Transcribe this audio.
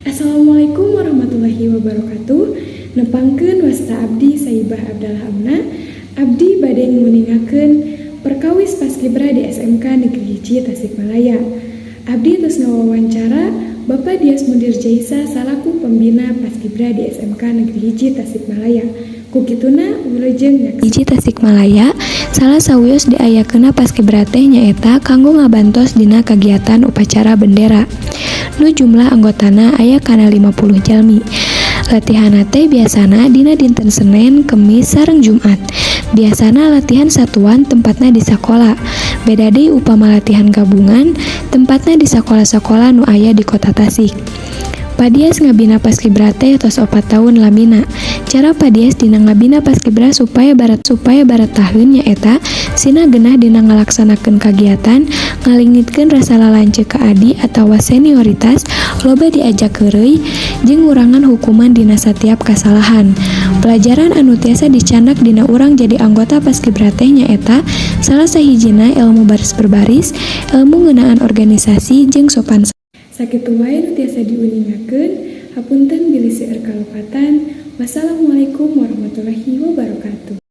Assalamualaikum warahmatullahi wabarakatuh. Nepangkeun, wasta abdi Saibah Abdallah Amna. Abdi bade nguningakeun perkawis Paskibra di SMK Negeri 1 Tasikmalaya. Abdi tos ngawawancara Bapak Dias Mundir Jaisa salaku pembina Paskibra di SMK Negeri 1 Tasikmalaya. Ku kituna, wilujeng nyaksikan. Hiji Tasikmalaya, salah sawios diayakeunna Paskibra teh nyaeta kanggo ngabantos dina kagiatan upacara bendera. Nu jumlah anggotana aya kana 50 jalmi. Latihanna teh biasana dina dinten Senen, Kemis, sareng Jumat. Biasana latihan satuan tempatna di sakola. Beda deui upama latihan gabungan, tempatna di sakola-sakola nu aya di Kota Tasik. Pak Dias ngabina Paskibra teh tos 4 taun lamina. Cara Pak Dias dina ngabina Paskibra supaya baretaheun nyaeta sina genah dina ngalaksanakeun kagiatan, ngalengitkeun rasa lalanceuk ka adi atawa senioritas, loba diajak heureuy, jeung ngurangan hukuman dina satiap kasalahan. Pelajaran anu tiasa dicandak dina urang jadi anggota Paskibra teh nyaeta salah sahijina ilmu baris berbaris, ilmu ngeunaan organisasi, jeung sopan. Sakitu wae nu tiasa diuningakeun, hapunten bilih seueur kalepatan. Wassalamualaikum warahmatullahi wabarakatuh.